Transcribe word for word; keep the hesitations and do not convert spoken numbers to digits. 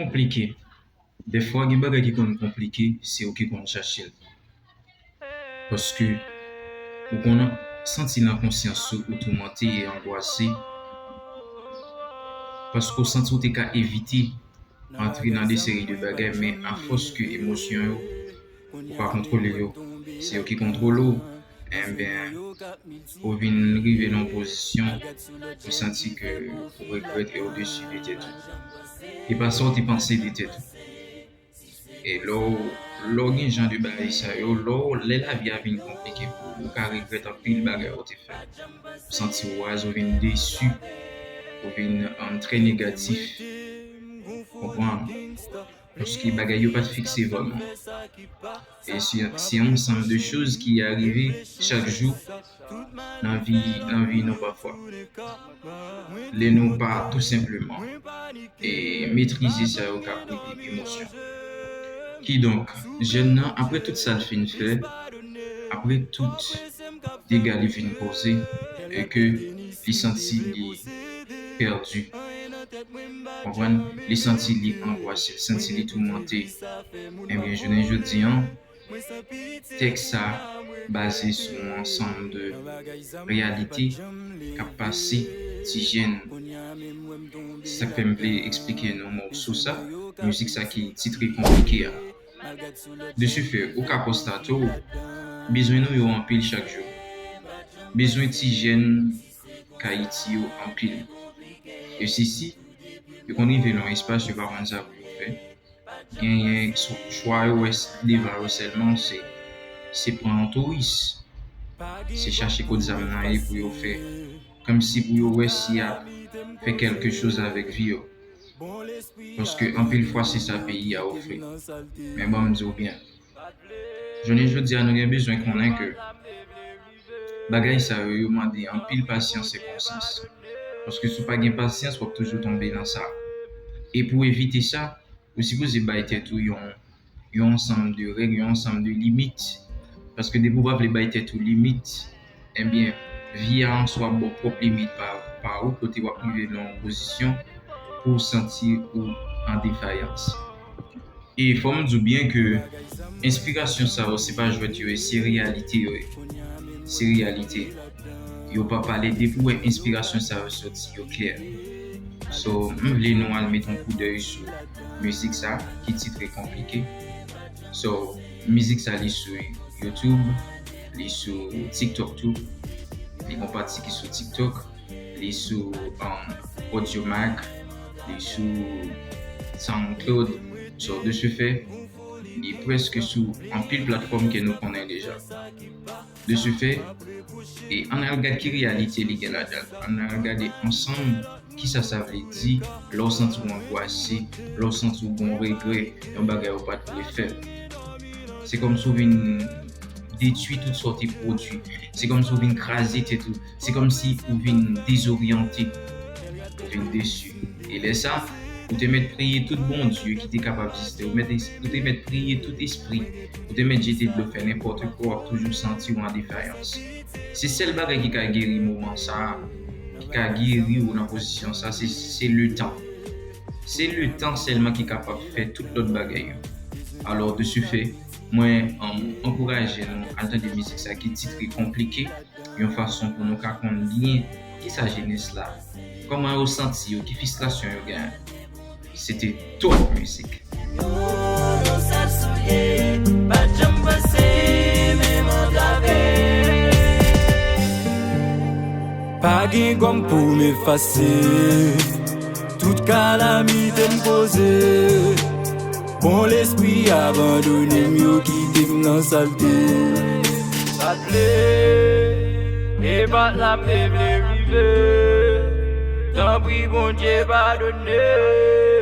Konplike. Dèfwa, gen bagay ki konn konplike, se ou ki konn chache l. Paske ou konn santi nan konsyans ou, ou toumante e angwase. Paske ou santi ou te ka evite antre nan de seri de bagay, men afòs ke emosyon yo, ou pa kontwole yo, se yo ki kontwole w, enben, ou vin rive nan yon pozisyon, ou santi ke ou regrèt e ou desi de tèt ou. E pa sa ou te panse de tèt ou. E lè w, lè w gen jan de bagay sa yo, lè w, lè lavi a vin konplike pou ou, ou ka regrèt anpil bagay ou te fè. Ou santi w raz, ou vin desi, ou vin, um, trè negatif. Konprann? Paske bagay yo pa t fikse vrèman. E se, se yon ansanm de choz ki arive chak jou nan vi, nan vi nou pafwa. Lè nou pa tou senpleman e metrize sa yo k ap rele emosyon. Kidonk, jèn nan, apre tout sa l fin fè, apre tout dega li fin koze, e ke li santi li pèdi, konprann? Li santi li angwase, li santi li toumante. Ebyen, jounen jodi an, tèks sa baze sou yon ansanm de reyalite k ap pase ti jèn. Se sa k fè m vle eksplike nou mòso sa, mizik sa ki titre Konplike a. De ce fait, ou ka konstate w, bezwen nou yo anpil chak jou. Bezwen ti jèn K A Y T yo anpil. E sisi, yo konn rive nan yon espas, yo pa konn sa pou yo fè. Genyen sw-, chwa yo wè s-, devan yo sèlman, se, se pran yon touris. Se chache kot zam nan ye pou yo fè. Kòmsi pou yo wè si y ap fè kèlke choz avèk vi yo. Paske anpil fwa se sa peyi a ofri. Men ban m di w byen. Jounen jodi a, nou gen bezwen konnen ke bagay sa yo, yo mande anpil pasyans e konsyans. Paske si w pa gen pasyans, w ap toujou tonbe nan sa. E pou evite sa, ou sipoze bay tèt ou yon, yon ansanm de règ, yon ansanm de limit. Paske depi w pa vle bay tèt ou limit, ebyen, vi a answa ba w pwòp limit pa, pa ou, kote w ap rive nan yon pozisyon pou w santi ou an defayans. E fò m di w byen ke enspirasyon sa yo, se pa jwèt yo ye, se reyalite yo ye. Se reyalite. Yo pa pale, depi w wè enspirasyon sa yo soti, yo klè. So, m vle nou al met yon koudèy sou mizik sa ki titre Konplike. So, mizik sa li sou YouTube, li sou TikTok tou. Li gon pati ki sou TikTok, li sou, um, Audiomack, li sou SoundCloud. So, de ce fait, li prèske sou anpil platfòm ke nou konnen deja. De ce fait, e ann al gad ki reyalite li gen ladan l. Ann al gade ansanm kisa sa vle di lè w santi w angwase, lè w santi w gon regrè, yon bagay ou pa t vle fè. Se kòmsi w vin detwi tout sa w te pwodui. Se kòmsi w vin kraze tèt ou. Se kòmsi ou vin dezoryante. Ou vin desi. E lè sa, ou te mèt priye tout bondye ki te kapab egziste. Ou mèt es-, ou te mèt priye tout espri. Ou te mèt jete dlo, fè nenpòt kwa, w ap toujou santi w an defayans. Se sèl bagay ki ka geri moman sa a, ki ka geri w nan pozisyon sa, se, se letan. Se letan sèlman ki kapab fè tout lòt bagay yo. Alò, de ce fait, mwen, um, ankouraje nou al tande mizik sa ki titre Konplike, yon fason pou nou ka konn byen kisa jenès la, kòman yo santi yo, ki fristrasyon yo genyen. Se te Top Music. Yo, yo sal souye, pa t janm panse, menm antrave. Pa gen gòm pou m efase tout kalamite m koze. Bon lespri abandone m, yo kite m nan salte. Pa t vle, e pa t la m te vle rive. Tanpri, Bondye, padone.